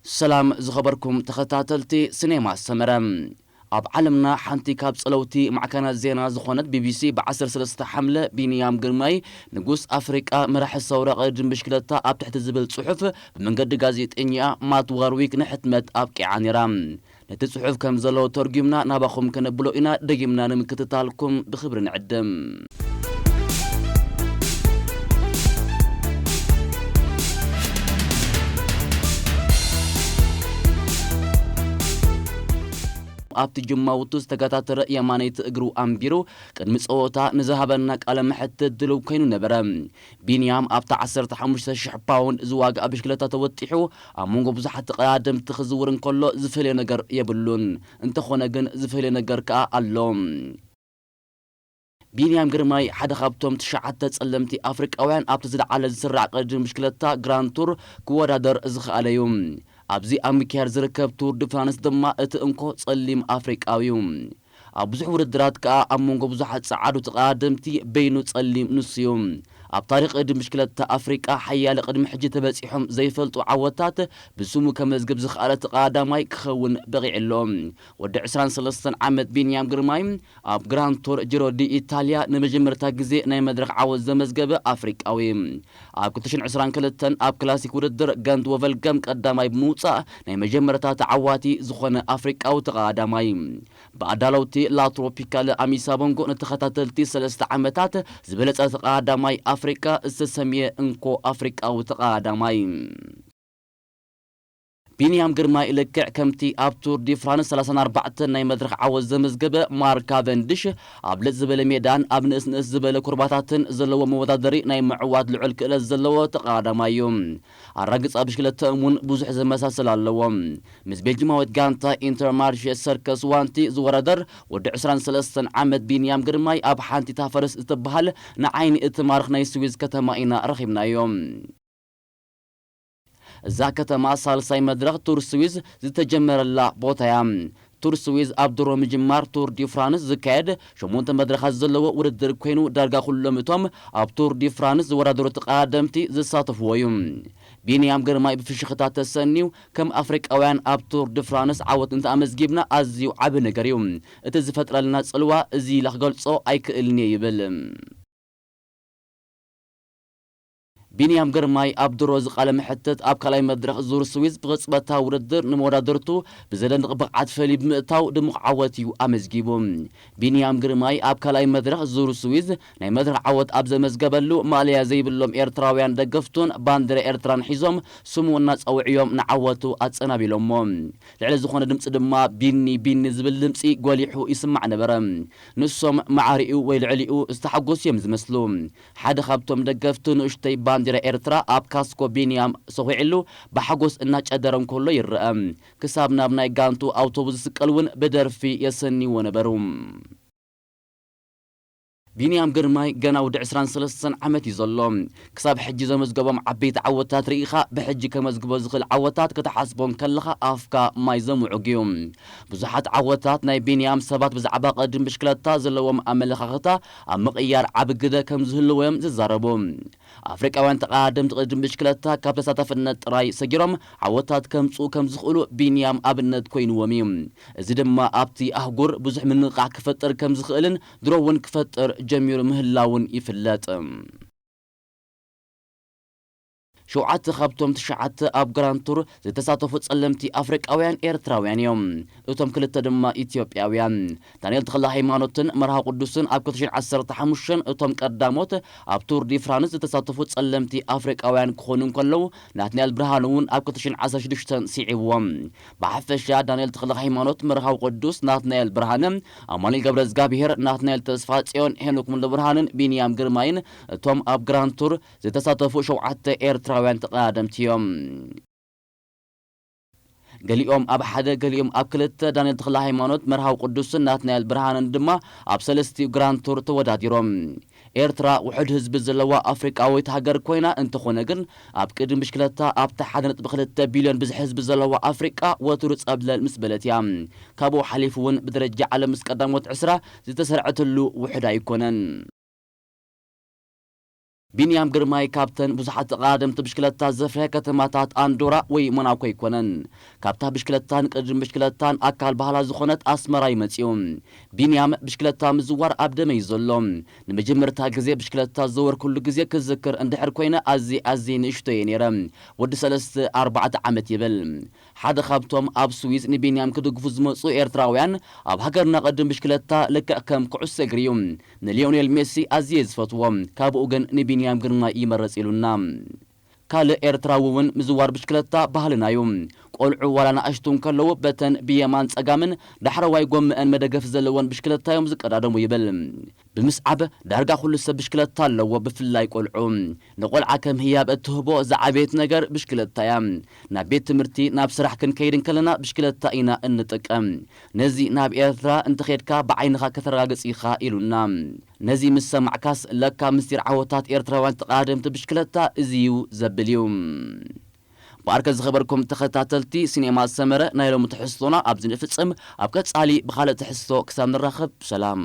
ሰላም ዝኸበርኩም ተኸታተልቲ ሲኔማ ሰመረ። ኣብ ዓለምና ሓንቲ ካብ ጸለውቲ ማዕከናት ዜና ዝኾነት ቢቢሲ ብዓሰርተ ሰለስተ ሓምለ ቢንያም ግርማይ ንጉስ ኣፍሪቃ መራሒ ሰውራ ቅድድም ብሽክለታ ኣብ ትሕቲ ዝብል ጽሑፍ ብመንገዲ ጋዜጠኛ ማት ዋርዊክ ንሕትመት ኣብቂዓ ነይራ። ነቲ ጽሑፍ ከም ዘለዎ ተርጒምና ናባኹም ከነብሎ ኢና። ደጊምና ንምክትታልኩም ብኽብሪ ንዕድም። ኣብቲ ጅማውቱ ዝተገታተረ የማነይቲ እግሩ ኣንቢሩ ቅድሚ ጸወታ ንዝሃበና ቃለ መሕትት ድሉው ኮይኑ ነበረ። ቢንያም ኣብታ ዓሰርተ ሓሙሽተ ሽሕ ፓውንድ ዝዋግኣ ብሽክለታ ተወጢሑ ኣብ መንጎ ብዙሓት ተቐዳደምቲ ክዝውር እንከሎ ዝፈልዮ ነገር የብሉን። እንተኾነ ግን ዝፈልዮ ነገር ከኣ ኣሎ። ቢንያም ግርማይ ሓደ ካብቶም ትሽዓተ ጸለምቲ ኣፍሪቃውያን ኣብቲ ዝለዓለ ዝስራዕ ቅድድም ብሽክለታ ግራንድ ቱር ክወዳደር ዝኸኣለ እዩ። ኣብዚ ኣብ ምክያድ ዝርከብ ቱር ዲ ፍራንስ ድማ እቲ እንኮ ጸሊም ኣፍሪቃዊ እዩ። ኣብ ብዙሕ ውድድራት ከኣ ኣብ መንጎ ብዙሓት ጸዓዱ ተቐዳደምቲ በይኑ ጸሊም ንሱ እዩ። ኣብ ታሪኽ ቅድድም ብሽክለታ ኣፍሪቃ ሓያለ ቅድሚ ሕጂ ተበጺሖም ዘይፈልጡ ዓወታት ብስሙ ከመዝግብ ዝኸኣለ ተቐዳዳማይ ክኸውን በቒዑ ኣሎ። ወዲ ዕስራን ሰለስተን ዓመት ቢንያም ግርማይ ኣብ ግራንድ ቱር ጂሮ ዲ ኢታልያ ንመጀመርታ ግዜ ናይ መድረኽ ዓወት ዘመዝገበ ኣፍሪቃዊ። ኣብ ክልተ ሽሕን ዕስራን ክልተን ኣብ ክላሲክ ውድድር ገንት ወቨልገም ቀዳማይ ብምውጻእ ናይ መጀመርታ ተዓዋቲ ዝኾነ ኣፍሪቃዊ ተቐዳዳማይ። ብኣዳለውቲ ላ ትሮፒካለ ኣሚሳ ቦንጎ ንተኸታተልቲ ሰለስተ ዓመታት ዝበለጸ ተቐዳዳማይ ኣፍሪቃ ዝተሰምየ እንኮ ኣፍሪቃዊ ተቐዳዳማይ። ቢንያም ግርማይ ልክዕ ከምቲ ኣብ ቱር ዲ ፍራንስ ሰላሳን ኣርባዕተን ናይ መድረኽ ዓወት ዘመዝገበ ማርክ ካቨንድሽ ኣብ ለጥ ዝበለ ሜዳን ኣብ ንእስ ንእስ ዝበለ ኩርባታትን ዘለዎ መወዳደሪ ናይ ምዕዋት ልዑል ክእለት ዘለዎ ተቐዳዳማይ እዩ። ኣራግጻ ብሽክለታ እውን ብዙሕ ዘመሳስል ኣለዎ። ምስ ቤልጂማዊት ጋንታ ኢንተርማርሼ ሰርከስ ዋንቲ ዝወዳደር ወዲ ዕስራን ሰለስተን ዓመት ቢንያም ግርማይ ኣብ ሓንቲ ታፈርስ እትበሃል ንዓይኒ እትማርኽ ናይ ስዊዝ ከተማ ኢና ረኺብናዮ። እዛ ከተማ ሳልሳይ መድረኽ ቱር ስዊዝ ዝተጀመረላ ቦታ እያ። ቱር ስዊዝ ኣብ ድሮ ምጅማር ቱር ዲ ፍራንስ ዝካየድ ሸሞንተ መድረኻት ዘለዎ ውድድር ኮይኑ ዳርጋ ኩሎም እቶም ኣብ ቱር ዲ ፍራንስ ዝወዳደሩ ተቐዳደምቲ ዝሳተፍዎ እዩ። ቢንያም ግርማይ ብፍሽኽታ ተሰንዩ ከም ኣፍሪቃውያን ኣብ ቱር ዲ ፍራንስ ዓወት እንተኣመዝጊብና ኣዝዩ ዓቢ ነገር እዩ። እቲ ዝፈጥረልና ጽልዋ እዚ ኢለ ክገልጾ ኣይክእልን እየ ይብል። ቢንያም ግርማይ ኣብ ድሮ ዝቃለ መሕትት ኣብ ካልኣይ መድረኽ ዙር ስዊዝ ብቕጽበታዊ ውድድር ንመወዳድርቱ ብዘደንቕ ብቕዓት ፈልዩ ብምእታው ድሙቕ ዓወት እዩ ኣመዝጊቡ። ቢንያም ግርማይ ኣብ ካልኣይ መድረኽ ዙር ስዊዝ ናይ መድረኽ ዓወት ኣብ ዘመዝገበሉ ማእለያ ዘይብሎም ኤርትራውያን ደገፍቱን ባንዲራ ኤርትራን ሒዞም ስሙ እናጸውዕዮም ንዓወቱ ኣጸናቢሎሞ። ልዕሊ ዝኾነ ድምጺ ድማ ቢኒ ቢኒ ዝብል ድምጺ ጎሊሑ ይስማዕ ነበረ። ንሶም ማዕሪኡ ወይ ልዕሊኡ ዝተሓጎሱ እዮም ዝመስሉ። ሓደ ካብቶም ደገፍቱ ንእሽተይ ባንዲራ ኤርትራ ኣብ ካስኮ ቢንያም ሰኺዕሉ ብሓጎስ እናጨደረ እንከሎ ይረአ። ክሳብ ናብ ናይ ጋንቱ ኣውቶቡስ ዝስቀል እውን ብደርፊ የሰንይዎ ነበሩ። ቢንያም ግርማይ ገና ወዲ ዕስራን ሰለስተን ዓመት እዩ ዘሎ። ክሳብ ሕጂ ዘመዝገቦም ዓበይቲ ዓወታት ርኢኻ ብሕጂ ከመዝግቦ ዝኽእል ዓወታት ክትሓስቦ እንከለኻ ኣፍካ ማይ ዘምውዕግ እዩ። ብዙሓት ዓወታት ናይ ቢንያም ሰባት ብዛዕባ ቅድድም ብሽክለታ ዘለዎም ኣመለኻኽታ ኣብ ምቕያር ዓቢ ግደ ከም ዝህልዎ እዮም ዝዛረቡ። ኣፍሪቃውያን ተቐዳደምቲ ቅድድም ብሽክለታ ካብ ተሳታፍነት ጥራይ ሰጊሮም ዓወታት ከምጽኡ ከም ዝኽእሉ ቢንያም ኣብነት ኮይንዎም እዩ። እዚ ድማ ኣብቲ ኣህጉር ብዙሕ ምንቕቓሕ ክፈጥር ከም ዝኽእልን ድሮ እውን ክፈጥር ጀሚሩ ምህላውን ይፍለጥ። ሸውዓተ ካብቶም ትሽዓተ ኣብ ግራንድ ቱር ዝተሳተፉ ጸለምቲ ኣፍሪቃውያን ኤርትራውያን እዮም። እቶም ክልተ ድማ ኢትዮጵያውያን። ዳንኤል ተኽለ ሃይማኖትን መርሃዊ ቅዱስን ኣብ ክልተ ሽሕን ዓሰርተ ሓሙሽተን እቶም ቀዳሞት ኣብ ቱር ዲ ፍራንስ ዝተሳተፉ ጸለምቲ ኣፍሪቃውያን ክኾኑ እንከለዉ፣ ናትናኤል ብርሃኑ እውን ኣብ ክልተ ሽሕን ዓሰርተ ሽዱሽተን ስዒብዎም። ብሓፈሻ ዳንኤል ተኽለ ሃይማኖት፣ መርሃዊ ቅዱስ፣ ናትናኤል ብርሃነ፣ ኣማኑኤል ገብረዝጋብሄር፣ ናትናኤል ተስፋጽዮን፣ ሄኖክ ሙሉብርሃንን ቢንያም ግርማይን እቶም ኣብ ግራንድ ቱር ዝተሳተፉ ሸውዓተ ኤርትራውያን ተቐዳደምቲ እዮም። ገሊኦም ኣብ ሓደ፣ ገሊኦም ኣብ ክልተ፣ ዳንኤል ተኽለ ሃይማኖት፣ መርሃዊ ቅዱስን ናትናኤል ብርሃንን ድማ ኣብ ሰለስቲኡ ግራንድ ቱር ተወዳዲሮም። ኤርትራ ውሑድ ህዝቢ ዘለዋ ኣፍሪቃዊት ሃገር ኮይና፣ እንተኾነ ግን ኣብ ቅድም ብሽክለታ ኣብታ ሓደ ነጥቢ ክልተ ቢልዮን ብዝሒ ህዝቢ ዘለዋ ኣፍሪቃ ወትሩ ጸብለል ምስ በለት እያ። ካብኡ ሓሊፉ እውን ብደረጃ ዓለም ምስ ቀዳሞት ዕስራ ዝተሰርዐትሉ ውሑድ ኣይኮነን። ቢንያም ግርማይ ካብተን ብዙሓት ተቐዳደምቲ ብሽክለታ ዘፍረያ ከተማታት ኣንዶራ ወይ ሞናኮ ኣይኮነን። ካብታ ብሽክለታን ቅድድም ብሽክለታን ኣካል ባህላ ዝኾነት ኣስመራ እዩ መጺኡ። ቢንያም ብሽክለታ ምዝዋር ኣብ ደመይ ዘሎ። ንመጀመርታ ግዜ ብሽክለታ ዝዘወርኩሉ ግዜ ክዝክር እንድሕር ኮይነ ኣዝየ ኣዝየ ንእሽቶ እየ ነይረ። ወዲ ሰለስተ ኣርባዕተ ዓመት ይብል። ሓደ ካብቶም ኣብ ስዊዝ ንቢንያም ክድግፉ ዝመጹ ኤርትራውያን ኣብ ሃገርና ቅድም ብሽክለታ ልክዕ ከም ኩዕሶ እግሪ እዩ። ንሊዮኔል ሜሲ ኣዝየ ዝፈትዎ፣ ካብኡ ግን ንቢንያም ግርማይ ይመረጽ ኢሉና። ካልእ ኤርትራዊ እውን ምዝዋር ብሽክለታ ባህልና እዩ። ቆልዑ ዋላ ንኣሽቱ እንከለዉ በተን ብየማን ጸጋምን ዳሕረዋይ ጎምአን መደገፍ ዘለወን ብሽክለታ እዮም ዝቀዳደሙ ይብል። ብምስዓብ ዳርጋ ኩሉ ሰብ ብሽክለታ ኣለዎ፣ ብፍላይ ቆልዑ። ንቆልዓ ከም ህያብ እትህቦ ዝዓበየት ነገር ብሽክለታ እያ። ናብ ቤት ትምህርቲ፣ ናብ ስራሕ ክንከይድ እንከለና ብሽክለታ ኢና እንጥቀም። ነዚ ናብ ኤርትራ እንተኸድካ ብዓይንኻ ከተረጋግጽ ኢኻ ኢሉና። ነዚ ምስ ሰማዕካስ ለካ ምስጢር ዓወታት ኤርትራውያን ተቐዳደምቲ ብሽክለታ እዚ እዩ ዘብል እዩ። ብኣርከ ዝኸበርኩም ተኸታተልቲ ሲኔማ ሰመረ ናይ ሎሚ ትሕዝቶና ኣብዚ ንፍጽም። ኣብ ቀጻሊ ብኻልእ ትሕዝቶ ክሳብ ንራኸብ ሰላም።